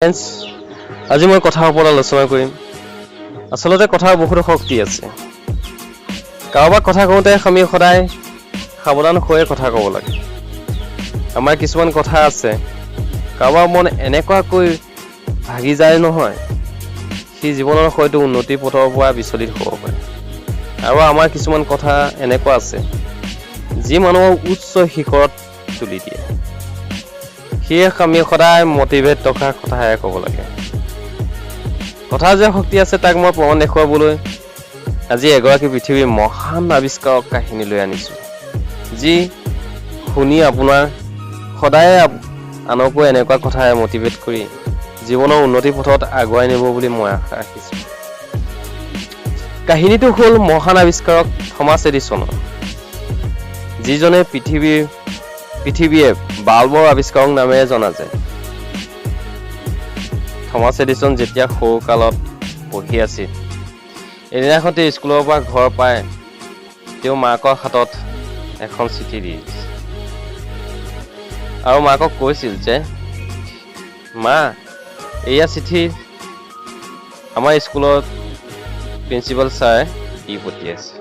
Friends, আজি মই কথাৰ ওপৰত আলোচনা কৰিম। আচলতে কথাৰ বহুতো শক্তি আছে। কাৰোবাক কথা কওঁতে আমি সদায় সাৱধান হৈয়ে কথা ক'ব লাগে। আমাৰ কিছুমান কথা আছে, কাৰোবাৰ মন এনেকুৱাকৈ ভাগি যায় নহয়, সি জীৱনৰ হয়তো উন্নতিৰ পথৰ পৰা বিচলিত হ'ব পাৰে। আৰু আমাৰ কিছুমান কথা এনেকুৱা আছে, যি মানুহক উচ্চ শিখৰত তুলি দিয়ে। সেয়ে আমি সদায় মটিভেট থকা কথাহে ক'ব লাগে। কথাৰ যে শক্তি আছে, তাক মই প্ৰমাণ দেখুৱাবলৈ আজি এগৰাকী পৃথিৱীৰ মহান আৱিষ্কাৰক কাহিনী লৈ আনিছোঁ, যি শুনি আপোনাৰ সদায়ে আনকো এনেকুৱা কথাৰে মটিভেট কৰি জীৱনৰ উন্নতি পথত আগুৱাই নিব বুলি মই আশা ৰাখিছোঁ। কাহিনীটো হ'ল মহান আৱিষ্কাৰক থমাছ এডিছনৰ, যিজনে পৃথিৱীয়ে বাল্বৰ আৱিষ্কাৰক নামেৰে জনা যায়। থমাছ এডিছন যেতিয়া সৰুকালত পঢ়ি আছিল, এদিনাখন তেওঁ স্কুলৰ পৰা ঘৰ পাই তেওঁ মাকৰ হাতত এখন চিঠি দি দিছিল আৰু মাকক কৈছিল যে, "মা, এয়া চিঠি আমাৰ স্কুলত প্ৰিন্সিপাল ছাৰে দি পঠিয়াইছে।"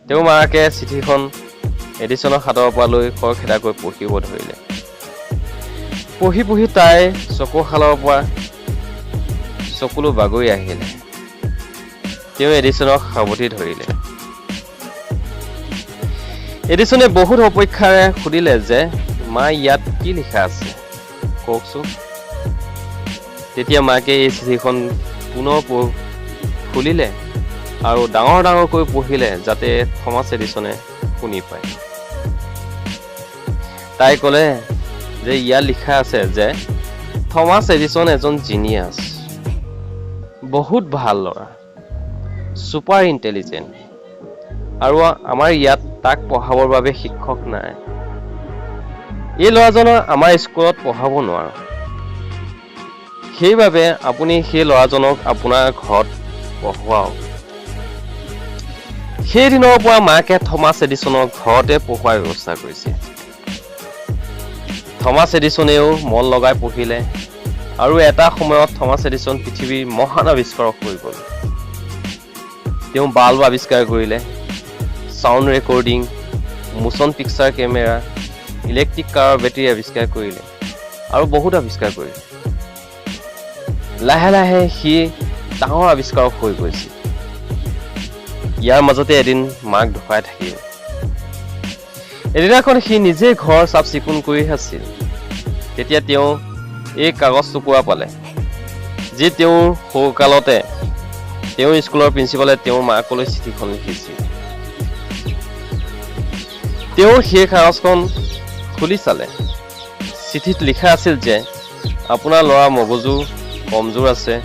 তেওঁ মাকে চিঠিখন এডিছনৰ হাতৰ পৰা লৈ খৰখেদাকৈ পঢ়িব ধৰিলে। পঢ়ি পঢ়ি তাইৰ চকুহালৰ পৰা চকুলো বাগৰি আহিলে। তেওঁ এডিছনক সাৱটি ধৰিলে। এডিছনে বহুত অপেক্ষাৰে সুধিলে যে, "মা, ইয়াত কি লিখা আছে কওকচোন।" তেতিয়া মাকে এই চিঠিখন পুনৰ খুলিলে আৰু ডাঙৰ ডাঙৰকৈ পঢ়িলে, যাতে থমাছ এডিছনে শুনি পায়। তাই ক'লে যে ইয়াত লিখা আছে যে থমাছ এডিছন এজন জিনিয়াছ, বহুত ভাল ল'ৰা, ছুপাৰ ইণ্টেলিজেণ্ট আৰু আমাৰ ইয়াত তাক পঢ়াবৰ বাবে শিক্ষক নাই। এই ল'ৰাজনক আমাৰ স্কুলত পঢ়াব নোৱাৰোঁ। সেইবাবে আপুনি সেই ল'ৰাজনক আপোনাৰ ঘৰত পঢ়ুৱাওক। সেইদিনৰ পৰা মাকে থমাছ এডিছনক ঘৰতে পঢ়ুৱাৰ ব্যৱস্থা কৰিছে। থমাছ এডিছনেও মন লগাই পঢ়িলে আৰু এটা সময়ত থমাছ এডিছন পৃথিৱীৰ মহান আৱিষ্কাৰক হৈ গ'ল। তেওঁ বাল্ব আৱিষ্কাৰ কৰিলে, sound recording, motion picture camera, electric কাৰৰ বেটেৰী আৱিষ্কাৰ কৰিলে আৰু বহুত আৱিষ্কাৰ কৰিলে। লাহে লাহে সি ডাঙৰ আৱিষ্কাৰক হৈ গৈছিল। ইয়াৰ মাজতে এদিন মাক ঢুকাই থাকিল। এদিনাখন সি নিজে ঘৰ চাফ চিকুণ কৰি আছিল। তেতিয়া তেওঁ এই কাগজ টুকুৰা পালে, যি তেওঁৰ সৰুকালতে তেওঁৰ স্কুলৰ প্ৰিন্সিপালে তেওঁৰ মাকলৈ চিঠিখন লিখিছিল। তেওঁ সেই কাগজখন খুলি চালে। চিঠিত লিখা আছিল যে আপোনাৰ ল'ৰা মগজু কমজোৰ আছে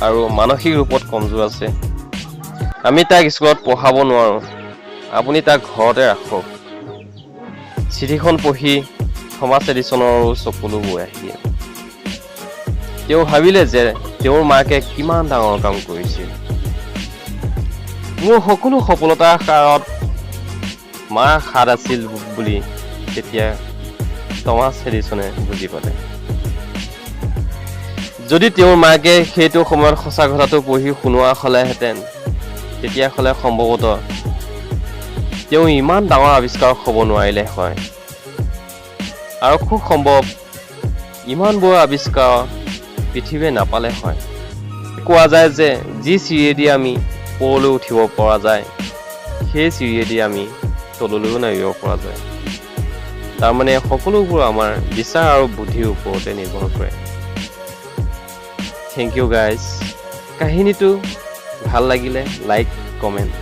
আৰু মানসিক ৰূপত কমজোৰ আছে। আমি তাক স্কুলত পঢ়াব নোৱাৰোঁ। আপুনি তাক ঘৰতে ৰাখক। চিঠিখন পঢ়ি থমাছ এডিছনৰো চকুলো বৈ আহিল। তেওঁ ভাবিলে যে তেওঁৰ মাকে কিমান ডাঙৰ কাম কৰিছিল। মোৰ সকলো সফলতাৰ আঁৰত মাৰ হাত আছিল বুলি তেতিয়া থমাছ এডিছনে বুজি পালে। যদি তেওঁৰ মাকে সেইটো সময়ত সঁচা কথাটো পঢ়ি শুনোৱা হ'লেহেঁতেন, তেতিয়াহ'লে সম্ভৱতঃ তেওঁ ইমান ডাঙৰ আৱিষ্কাৰক হ'ব নোৱাৰিলে হয় আৰু খুব সম্ভৱ ইমানবোৰ আৱিষ্কাৰ পৃথিৱীয়ে নাপালে হয়। কোৱা যায় যে যি চিৰিয়েদি আমি ওপৰলৈ উঠিব পৰা যায়, সেই চিৰিয়েদি আমি তললৈও নামিব পৰা যায়। তাৰমানে সকলোবোৰ আমাৰ বিচাৰ আৰু বুদ্ধিৰ ওপৰতে নিৰ্ভৰ কৰে। Thank you guys. কাহিনীটো ভাল লাগিলে লাইক, কমেণ্ট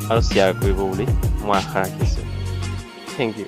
আৰু শ্বেয়াৰ কৰিব বুলি মই আশা ৰাখিছোঁ। Thank you.